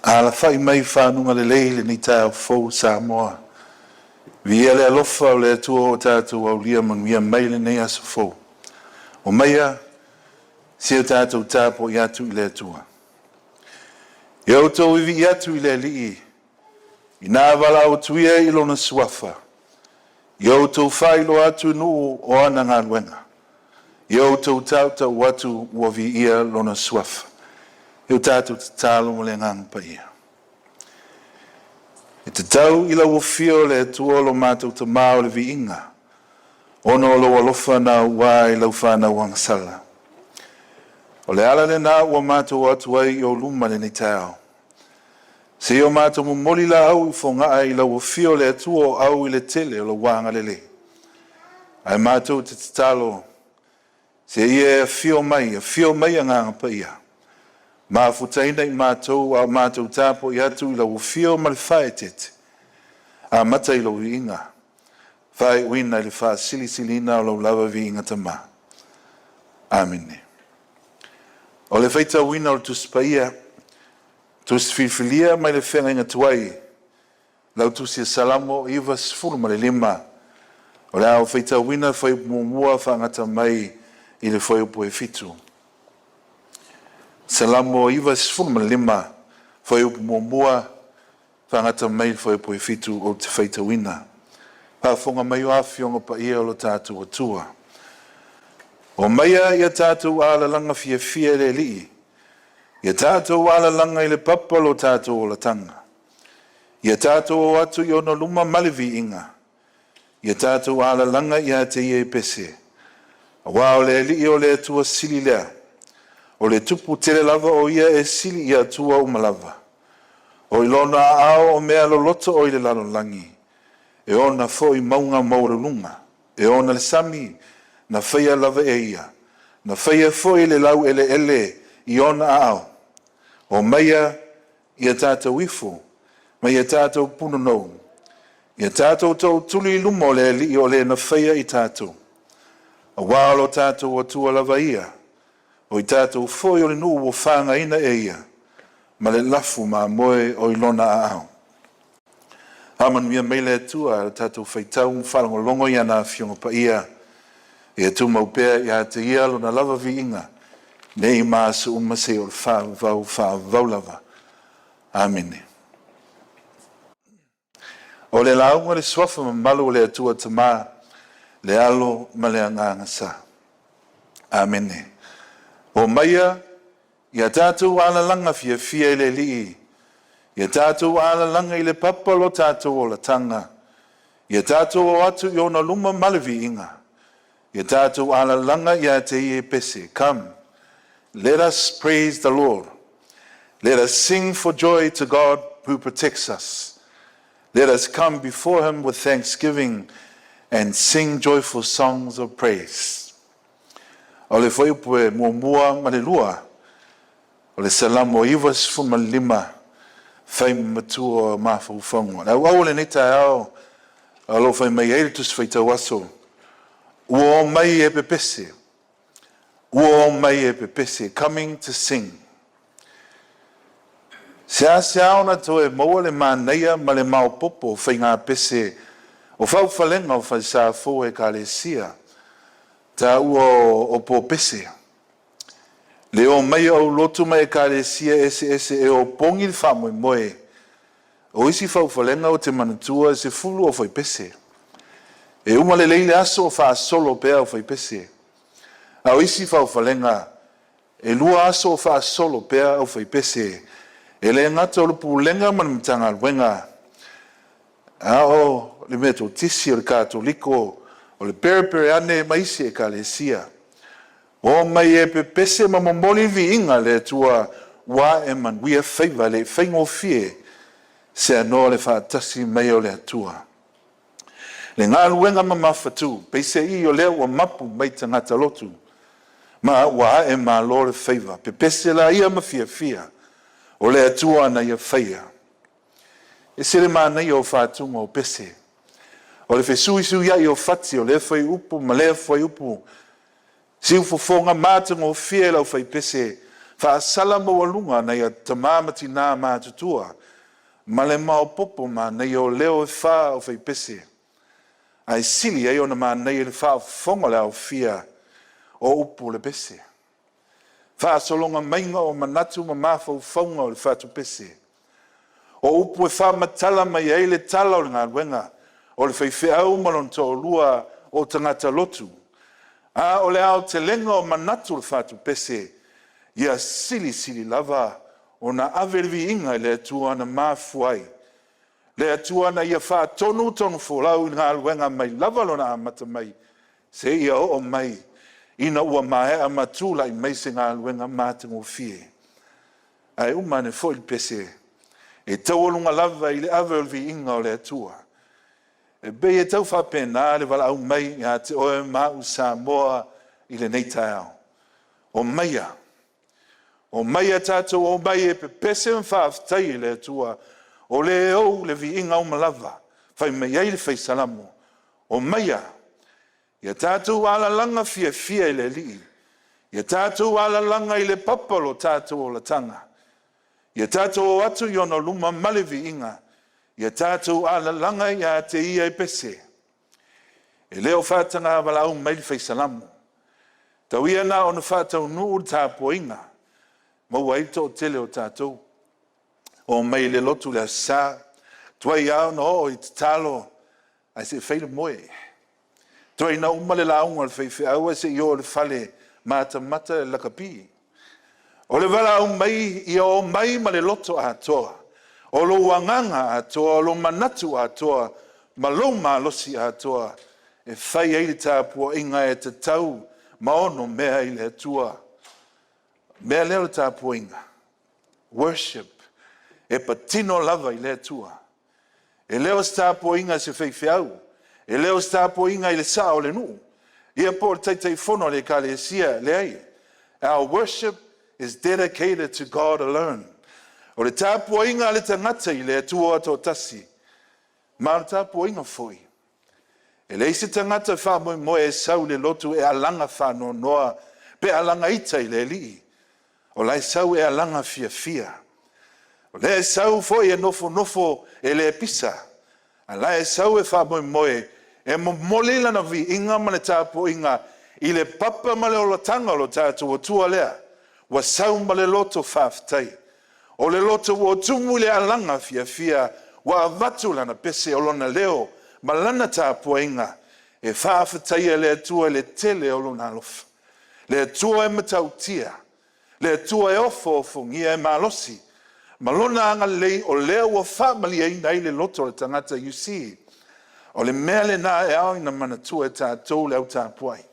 Alafai mai i faguga lelei lenei taeao fou Samoa. Viia le alofa o le Atua ua tatou aulia manuia mai lenei aso fou. Omaia se o tatou tapuai atu i le Atua. Ia outou vivii atu i le Alii, ina valaau atu ia i lona suafa. Ia outou faailoa atu i nuu o ana galuega. Ia outou tautau atu ua viia lona suafa. E o tatou tatalo ma le agaga paia. E tatau i lau afio le Atua lo matou Tamā o le viiga, ona o lou alofa na auā i lau fanau agasala. O le ala lena ua matou o atu ai i ou luma i lenei taeao. Se i o matou momoli laau i fogaa i lau afio le Atua o au i le tele o lau agalelei. Ae matou te tatalo, se ia e afio mai, afio mai Agaga Paia, mafutaina i matou a o matou tapuai atu i lau afio ma le faaeteete, amata i lou viiga, faaiuina i le faasilisiliina o lau lava viiga Tamā. Amene. O le faitauina o le Tusi Paia, Tusi Filifilia mai le Feagaiga Tuai, lau Tusi a Salamo 95, o le a ou faitauina fuaiupu muamua faagata mai i le fuaiupu e 7. Salamo 95, fuaiupu muamua faagata mai i le fuaiupu e 7 ou te faitauina. Faafofoga mai o afioga paia o lo tatou Atua. Omaia ia tatou alalaga fiafia i le Alii, ia tatou alalaga i le papa o lo tatou olataga. Ia tatou o atu i ona luma ma le viiga, ia tatou alalaga ia te ia i pese. Aua o le Alii o le Atua sili lea, o le tupu tele lava o ia e sili i Atua uma lava. O i lona aao o mea loloto o i le lalolagi, e ona foi mauga maualuluga, e ona le sami, na faia lava e ia, na faia foi le laueleele i ona aao. Omaia ia tatou ifo ma ia tatou punonou, ia tatou tootuli i luma o le Alii o le na faia i tatou. Aua o lo tatou Atua lava ia, o i tatou foi o le nuu ua fagaina e ia, ma le lafu mamoe o i lona aao. Faamanuia mai le Atua i le tatou faitau ma faalogologo i ana Afioga Paia, ia tumau pea ia te ia lona lava viiga, nei ma aso uma seia o le faavavau, faavavau lava. Amene. O le lauga le suafa mamalu o le Atua Tamā, le Alo ma le Agaga Sa. Amene. Omaia ia tatou alalaga fiafia i le Alii, ia tatou alalaga i le papa o lo tatou olataga, ia tatou o atu i ona luma ma le viiga, ia tatou alalaga ia te ia i pese. Come, let us praise the Lord. Let us sing for joy to God who protects us. Let us come before him with thanksgiving and sing joyful songs of praise. O le fuaiupu e muamua ma le lua, o le Salamo 95, fai ma matua o mafaufauga. O le auau o lenei taeao, o lo o fai mai ai le Tusi Faitau Aso, ua omai e pepese, ua omai e pepese, coming to sing. Seasea ona toe maua le manaia ma le maopoopo o faiga pese o faufalega o falesa fou Ekalesia, taua o popese. Le omai o aulotu ma Ekalesia eseese e opogi le faamoemoe. O isi faufalega ou te manatua e 10 o faipese. E uma lelei le aso o faasolo pea o faipese. A o isi faufalega e 2 aso o faasolo pea au faipese. E le gata o le pulega ma le Matagaluega, a o le Metotisi, o le Katoliko, o le Perepereane ma isi Ekalesia. O mai e pepese ma momoli viiga le Atua. Ua ae manuia faiva, e le i faigofie seanoa le faatasi mai o le Atua. Le galuega mamafatu, peiseai o lea ua mapu mai tagata lotu, ma ua ae malo le faiva, pepese laia ma fiafia, o le Atua na ia faia. E ese le manaia o fatuga o pese. O le fesuisuiai o fati o lea fuaiupu ma lea fuaiupu, siufofoga matagofie e le aufaipese, faasala maualuga nai a tama ma tina matutua, ma le maopoopo manaia o leo e fa o faipese, ae sili ai ona manaia i le faafofoga o le aofia o upu o le pese. Faasologa maiga o manatu ma mafaufauga o le fatupese. O upu e faamatala mai ai le tala o le galuega o le faifeau ma lona toalua o tagata lotu, a o le aotelega o manatu o le fatupese, ia silisili lava ona ave le viiga i le Atua na mafua ai, le Atua na ia faatonutonufolau i le galuega mai lava lona amata mai seia oo mai ina ua maea ma tulai mai se galuega matagofie. Ae uma ane foi le pese, e taualuga lava i le ave o le viiga o le Atua. E pei e tau faapena le valaau mai ia te oe ma au Samoa i lenei taeao. Omaia, omaia tatou omai e pepese ma faafetai i le Atua, o le ou le viiga uma lava, fai mai ai le Fai Salamo. Omaia, ia tatou alalaga fiafia i le Alii, ia tatou alalaga i le papa o lo tatou olataga, ia tatou o atu i ona luma ma le viiga, ia tatou alalaga ia te ia e pese. E le o faataga valaau mai le Fai Salamo. Tau ia la ona faataunuu le tapuaiga, maua ai le toatele o tatou. Omai i le lotu i le Aso Sa, tuai lava ona oo i tatalo ae se i fai le moe. Tuai ina uma le lauga a le faifeau ae se i o i le fale matamata i le lakapi. O le valaau mai ia omai ma le loto atoa, o lou agaga atoa, o lou manatu atoa, ma lou malosi atoa e fai ai le tapuaiga e tatau ma onomea i le Atua. O le mea lea o le tapuaiga, worship, e patino lava i le Atua. E le o se tapuaiga a se faifeau, e le o se tapuaiga i le sao o le nuu, ia po o le Taitaifono a le Ekalesia. E leai. Our worship is dedicated to God alone. O le tapuaiga a le tagata i le Atua toatasi, ma o le tapuaiga foi. E leai se tagata e faamoemoe e sau i le lotu e alaga faanoanoa pe alaga ita i le Alii. O la e sau e alaga fiafia. O lea e sau foi e nofonofo e le pisa, a o la e sau e faamoemoe e momoli lana viiga ma le tapuaiga i le papa ma le olataga o lo tatou Atua lea ua sau ma le loto faafetai. O le loto ua tumu i le alaga fiafia, ua avatu lana pese o lona leo ma lana tapuaiga e faafetaia le Atua i le tele o Lona alofa. Le Atua e matautia, le Atua e ofoofogia, e malosi ma Lona agalelei o lea ua faamalieina ai le loto o le tagata. You see, o le mea lena e ao ina manatua e tatou le au tapuai.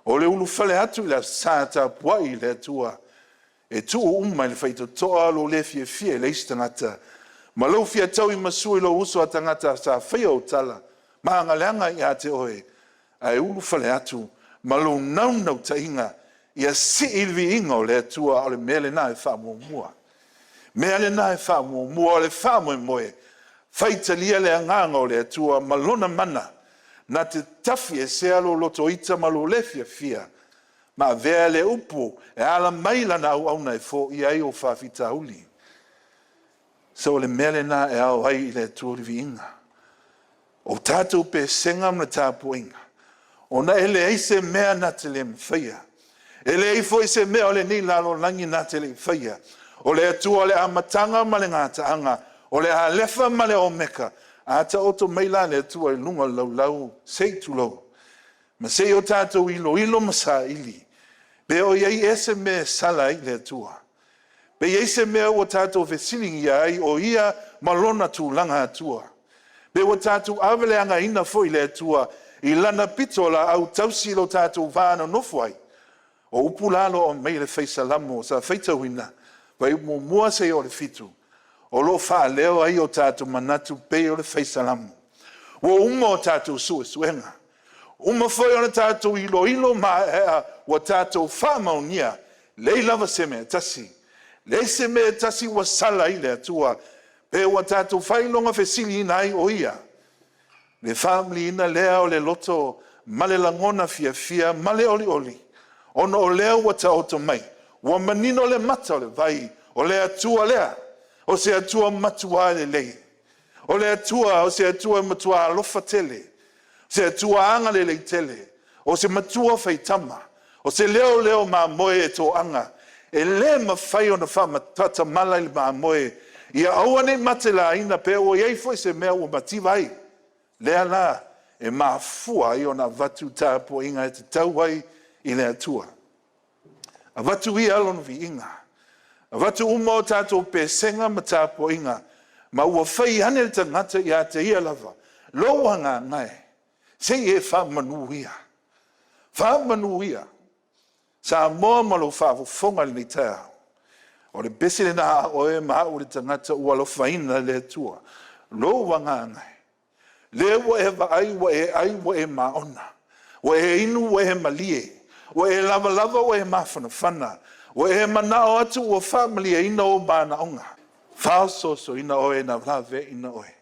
O le ulufale atu i le Aso Sa e tapuai i le Atua, e tuu uma i le faitotoa lou le fiafia i le isi tagata ma lou fia tauimasui i lou uso a tagata sa faia ou tala ma aga leaga ia te oe, ae ulufale atu ma lou naunautaiga ia sii le viiga o le Atua. O le mea lena e faamuamua. Mea lena e faamuamua, o le faamoemoe, faitalia le agaga o le Atua ma lona mana na te tafiesea lou lotoita ma lou le fiafia ma avea le upu e ala mai lana auauna e foia ai ou faafitauli. So o le mea lena e ao ai i le Atua le viiga. O tatou pesega ma le tapuaiga, ona e leai se mea na te le mafaia. E leai foi se mea o lenei lalolagi na te le i faia. O le Atua o le amataga ma le gataaga, o le Alefa ma le Omeka. A taoto mai la le Atua i luga o le laulau, se i tulou, ma se i o tatou iloilo ma saili, pe o i ai ea se mea e sala ai le Atua, pe i ai se mea ua tatou fesiligia ai o Ia ma lona tulaga Atua, pe ua tatou aveleagaina foi le Atua i lana pitolaau tausi i lo tatou va nonofo ai. O upu la o lo o aumaia e le Fai Salamo sa faitauina, Fuaiupu 1 seia oo i le 7, o lo o faaleo ai o tatou manatu pei o le fai Salamo. Ua uma o tatou suesuega, uma foi ona tatou iloilo maeaea, ua tatou faamaonia, leai lava se mea e tasi, leai se mea e tasi ua sala ai le Atua, pe ua tatou failoga fesiliina ai o Ia. Le faamalieina lea o le loto ma le lagona fiafia ma le olioli, ona o lea ua taoto mai, ua manino le mata o le vai, o le Atua lea, o se Atua matua lelei, o le Atua o se Atua e matua alofa tele, o se Atua agalelei tele, o se Matua faitama, o se leo lea o mamoe e toaga, e le mafai ona faatamala i le mamoe, ia aua ne i matelaina pe ua i ai foi se mea ua mativa ai. Lea la e mafua ai ona avatu tapuaiga e tatau ai i le Atua. Avatu ia Lona viiga, avatu uma o tatou pesega ma tapuaiga, ma ua fai ane le tagata ia te ia lava, lou agaga e, se i e faamanu ia, faamanu ia. Samoa ma lou faafofoga i lenei taeao, o le pese lena a oe ma au le tagata ua alofaina e le Atua. Lou agaga e, lea ua e vaai ua e ai ua e maona, ua e inu ua e malie, ua e lavalava ua e mafanafana, ua e manao atu ua faamalieina ou manaoga. Faaosoosoina oe na laveaiina oe,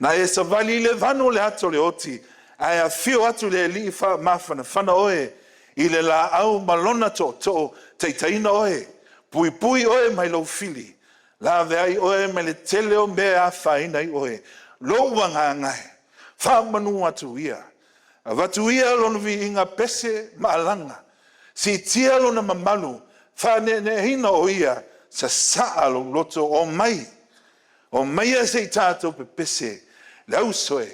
na e savali i le vanu o le ata o le oti, ae afio atu le Alii faamafanafana oe i le laau ma lona tootoo, taitaiina oe, puipui oe mai lou fili, laveai oe mai le tele o mea e afaina ai oe. Lou agaga e, faamanu atu ia, avatu ia Lona viiga, pese ma alaga, siitia Lona mamalu, faaneeneeina o Ia, sasaa lou loto, omai, omaia se i tatou pepese. Le auso e,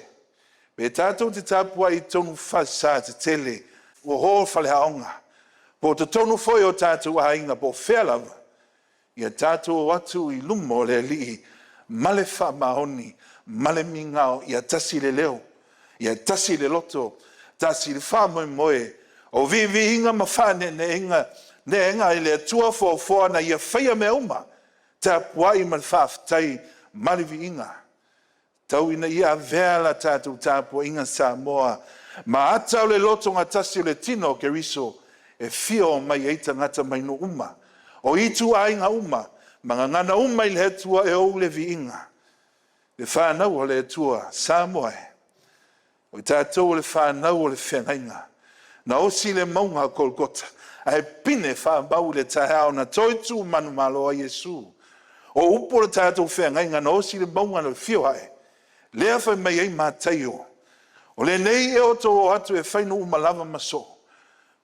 pe tatou te tapuai i totonu o falesa tetele, ua ho faleaoga, po o totonu foi o tatou aiga po o fea lava, ia tatou o atu i luma o le Alii ma le faamaoni ma le migao, ia tasi le leo, ia tasi le loto, tasi le faamoemoe, o viiviiga ma faaneeneega i le Atua foafoa na Ia faia mea uma, tapuai ma le faafetai ma le viiga. Tau ina ia avea la tatou tapuaiga Samoa ma ata o le lotogatasi o le tino o Keriso e fia omai ai tagata mai nuu uma, o ituaiga uma ma gagana uma i le Atua e ou le viiga. Le fanau a le Atua, Samoa e, o tatou o le fanau o le feagaiga, na osi i le mauga o Golegota ae pine faamau i le taeao na toe tu manumalo ai Iesu. O upu o le tatou feagaiga na osi i le mauga na afio ai, lea fai mai ai Mataio, “O lenei e outou o atu e fai nuu uma lava ma soo,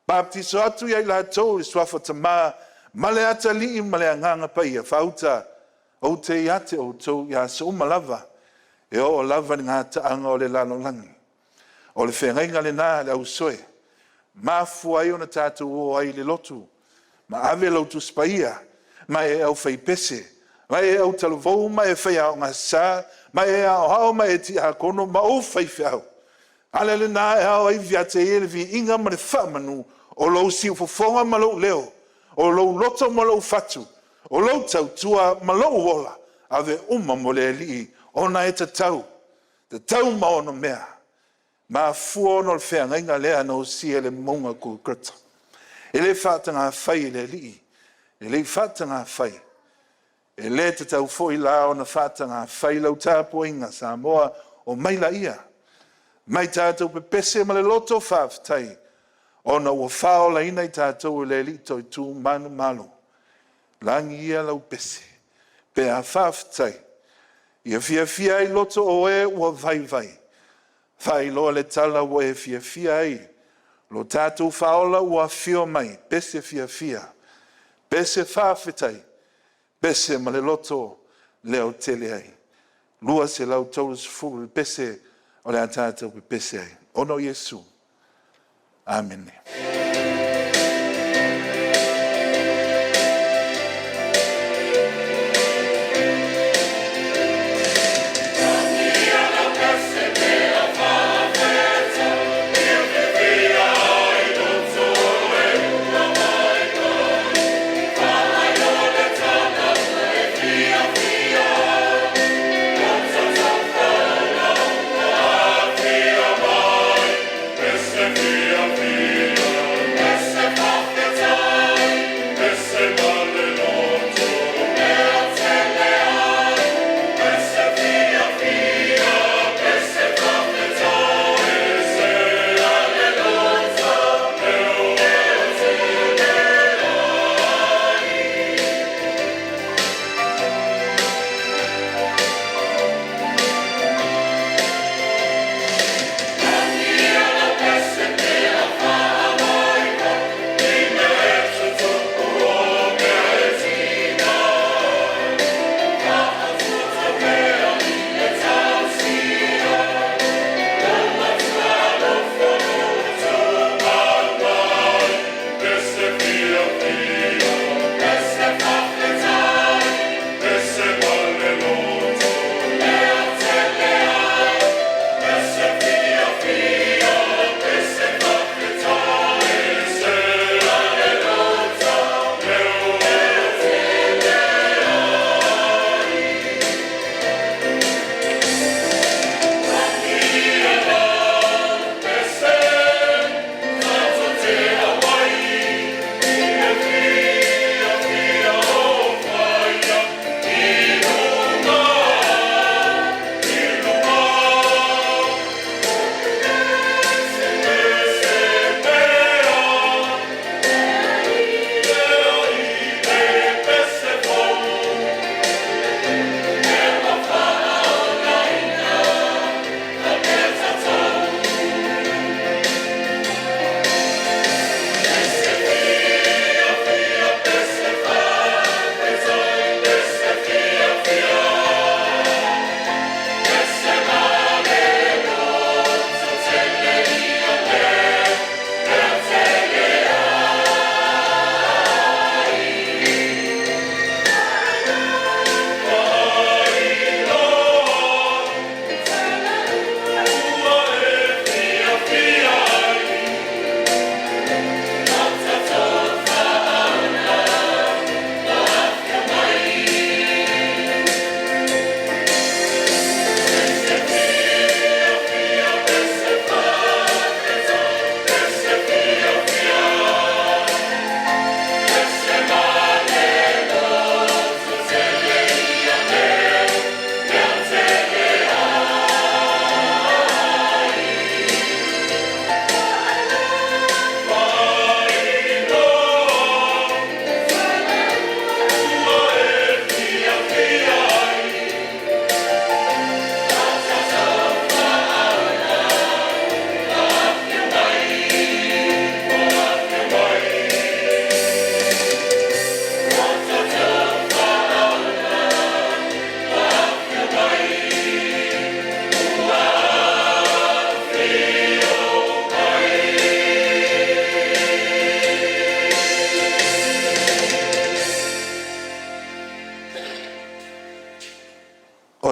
baptiso atu ia i latou i le suafa o le Tama ma le Atalii ma le Agaga Paia, faauta, ou te ia te outou i aso uma lava, e oo lava i le gataaga o le lalolagi.” O le feagaiga lena le ausoe, mafua ai ona tatou o ai i le lotu ma ave lau Tusi Paia ma e aufaipese ma e autalavou, ma e faiaoga sa, ma e aoao, ma e tiakono ma ou faifeau. O le ala lena e ao ai ia te ia le viiga ma le faamanu o lou siufofoga ma lou leo, o lou loto ma lou fatu, o lou tautua ma lou ola, ave uma mo le Alii, ona e tatau, tatau ma onomea. Mafua ona o le feagaiga lea na osia i le mauga o Golegota. E le faatagafai e le Alii, e le i faatagafai. E le tatau foi la ona faatagafai lau tapuaiga Samoa, omai laia, omai tatou pepese ma le loto faafetai ona ua faolaina i tatou e le Alii toitu manumalo. Lagi ia lau pese pe a faafetai, ia fiafia ai loto o e ua vaivai, faailoa le tala ua e fiafia ai, lo tatou Faaola ua afio mai, pese fiafia, pese faafetai, pese ma le loto leotele ai. 230 le pese o le a tatou pepese ai, ona o Iesu. Amene.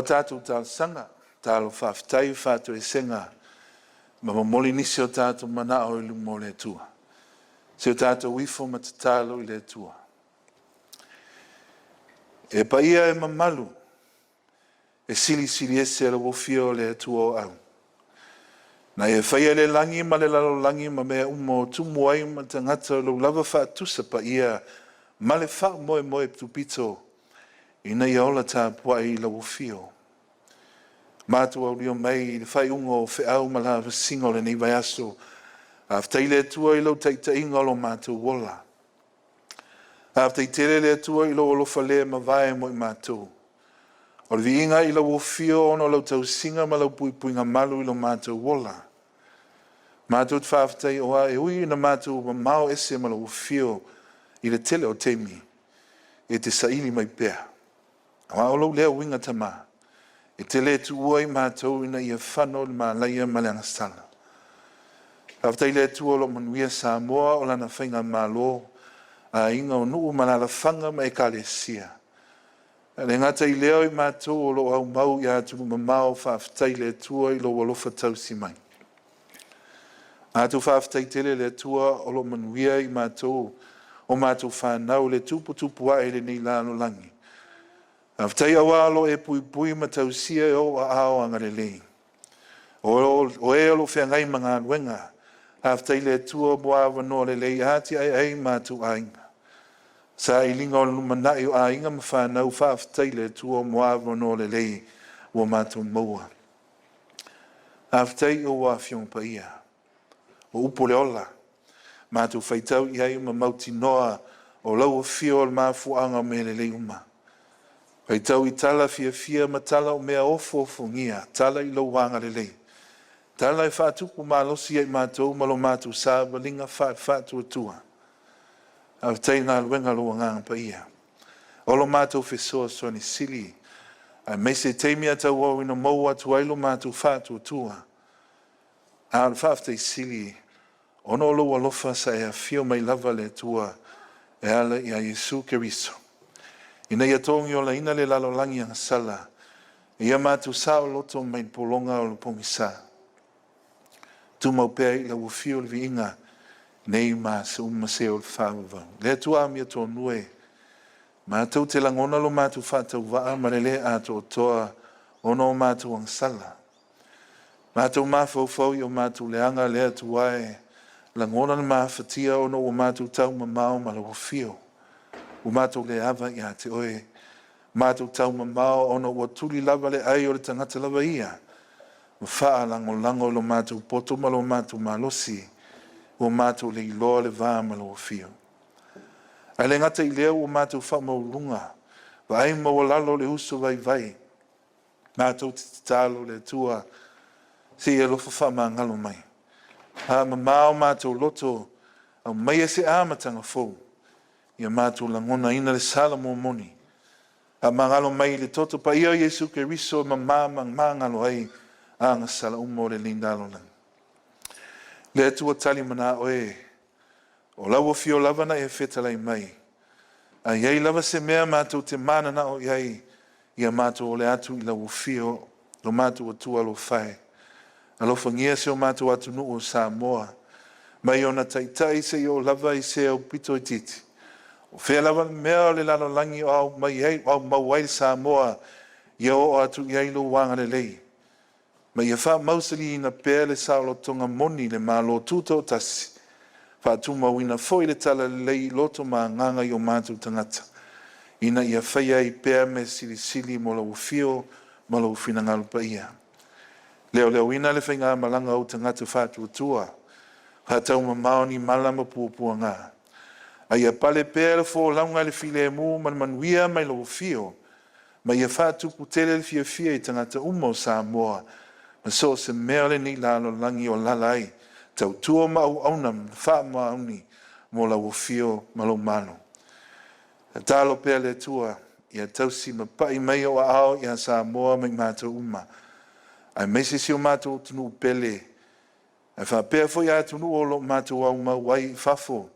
O a tatou talosaga, tatalo faafetai, faatoesega ma momoli nisi o tatou manao i luma o le Atua. Se o tatou ifo ma tatalo i le Atua. E paia e mamalu, e silisili ese lau Afio o le Atua o au. Na e faia le lagi ma le lalolagi ma mea uma o tumu ai ma tagata o lou lava faatusa paia ma le faamoemoe tupito ina ia ola tapuai i lau afio. Matou aulia mai i le faaiuga o feau ma lavasiga o lenei vaiaso. Faafetai i le Atua i lau taitaiga o lo matou ola. Faafetai tele le Atua i lou alofa le mavae mo i matou. O le viiga i lau afio ona o lau tausiga ma lau puipuiga malu i lo matou ola. Matou te faafetai aua e ui ina matou mamao ese ma lou afio i le tele o taimi, e te saili mai pea. Aua o lou lea uiga tama, e te le tuua i matou ina ia fano le malaia ma le agasala. Faafetai i le Atua o lo o manuia Samoa o lana faigamalo, aiga o nuu ma alaalafaga ma ekalesia. Ae le gata i lea o i matou o lo o aumau i atunuu mamao, faafetai i le Atua i lou alofa tausi mai. Matou faafetai tele i le Atua o lo o manuia i matou o matou fanau le tuputupu ae i lenei lalolagi. Faafetai aua o lo o e puipui ma tausia e ou aao agalelei. O e o lo o feagai ma galuega, faafetai i le Atua mo avanoa lelei e atiae ai matou aiga. Sailiga o le lumanai o aiga ma fanau, faafetai i le Atua mo avanoa lelei ua matou maua. Faafetai i ou Afioga Paia, o upu o le ola, matou faitau i ai ma mautinoa o lau afio o le mafuaaga o mea lelei uma. Faitau i tala fiafia ma tala o mea ofoofogia, tala i lou agalelei, tala e faatupu malosi ia i matou ma lo matou savaliga faale-faatuatua. Faafetai i galuega a lou Agaga Paia. O lo matou fesoasoani sili, aemaise taimi e tauauina maua atu ai lo matou faatuatua. A o le faafetai sili, ona o lou alofa sa e afio mai lava le Atua e ala ia Iesu Keriso, ina ia togiolaina le lalolagi agasala, ia matou saoloto mai le pologa o le pogisa. Tumau pea i lau afio le viiga nei ma aso uma seia o le faavavau. Le Atua amiotonu e, matou te lagona lo matou faatauvaa ma le le atoatoa ona o matou agasala. Matou mafaufau i o matou leaga le Atua e, lagona le mafatia ona ua matou taumamao ma lau afio. Ua matou le ava ia te oe, matou taumamao ona ua tuli lava le ai o le tagata lava ia, ma faalagolago i lo matou poto ma lo matou malosi, ua matou le iloa le va ma lou afio. Ae le gata i lea ua matou faamaualuluga, vaai maualalo le uso vaivai, matou te tatalo le Atua, se i alofa faamagalo mai. Faamama o matou loto, aumaia se amataga fou, ia matou lagonaina le sala momoni. Faamagalo mai i le toto paia o Iesu Keriso e mama ma magalo ai agasala uma o lenei lalolagi. Le Atua tali manao e, o lau afio lava na e fetalai mai, a i ai lava se mea matou te mananao i ai, ia matou ole atu i lau afio, lo matou Atua alofa e. Alofagia si o matou atunuu o Samoa, mai ona taitai seia oo lava i se aupito itiiti. O fea lava le mea o le lalolagi o ao mai ai, o aumau ai Samoa, ia oo atu i ai lou agalelei, ma ia faamausaliina pea le saolotoga moni i le Malo Tutoatasi, faatumauina foi le talalelei i loto ma agaga i o matou tagata, ina ia faia ai pea mea silisili mo lau afio ma lou finagalo paia. Leoleoina le faigamalaga o ou tagata faatuatua, faataumamao ni mala ma puapuaga, a ia pale pea le folauga i le filemu ma le manuia mai lou afio, ma ia faatupu tele le fiafia i tagata uma o Samoa, ma so o se mea o lenei lalolagi o alaala ai, tautua ma auauna ma faamaoni mo lau afio ma lou malo. Tatalo pea le Atua ia tausi ma pai mai ou aao ia Samoa ma i matou uma, aemaise si o matou atunuu pele, ae faapea foi atunuu o lo o matou aumau ai i fafo,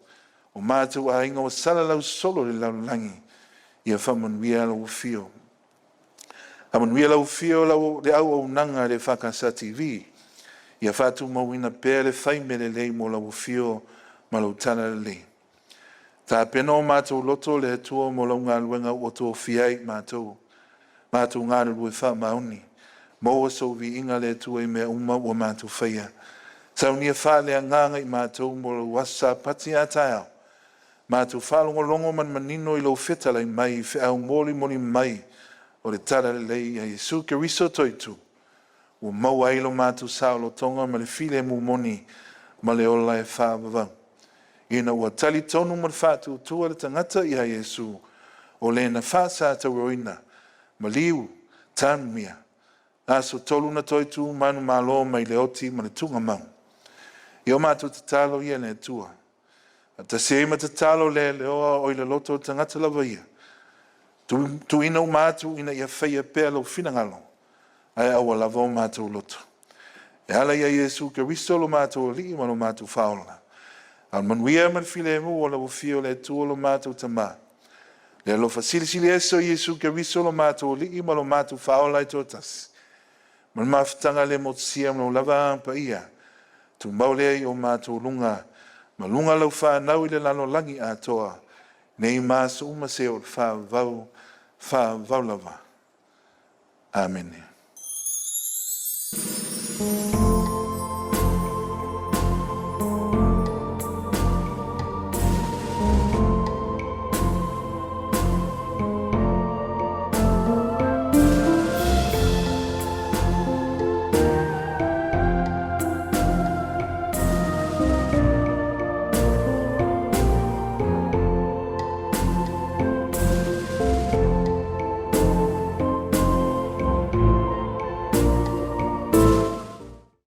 o matou aiga ua salalau solo i le lalolagi, ia faamanuia lau afio. Faamanuia lau afio lau le auaunaga i le EFKS TV. Ia faatumauina pea le fai mea lelei mo lau afio ma lau talalelei. Tapena o matou loto le Atua mo lau galuega ua tofia ai matou. Matou galulue faamaoni. Maua sou viiga le Atua i mea uma ua matou faia. Saunia faaleagaga i matou mo lou aso Sapati a taeao. Matou faalogologo ma le manino i lou fetalai mai i feau molimoli mai o le talalelei ia Iesu Keriso Toitu, ua maua ai lo matou saolotoga ma le filemu moni ma le ola e faavavau. Ina ua talitonu ma le faatuatua le tagata ia Iesu, o le na faasatauaina, maliu, tanumia, aso tolu na toe tu manumalo mai le oti ma le tugamau. Ia o matou tatalo ia le Atua, faatasi ai ma tatalo leleoa o i le loto o le tagata lava ia, tuuina uma atu ina ia faia pea lou finagalo, ae aua lava o matou loto. E ala ia Iesu Keriso lo matou Alii ma lo matou Faaola, a o le manuia ma le filemu o lau Afio le Atua lo matou Tama, le alofa silisili ese o Iesu Keriso lo matou Alii ma lo matou Faaola e toatasi, ma le mafutaga le motusia ma lou lava Agaga Paia, tumau lea i o matou luga ma luga lau fanau i le lalolagi atoa, nei ma aso uma seia oo i le faavavau, faavavau lava. Amene.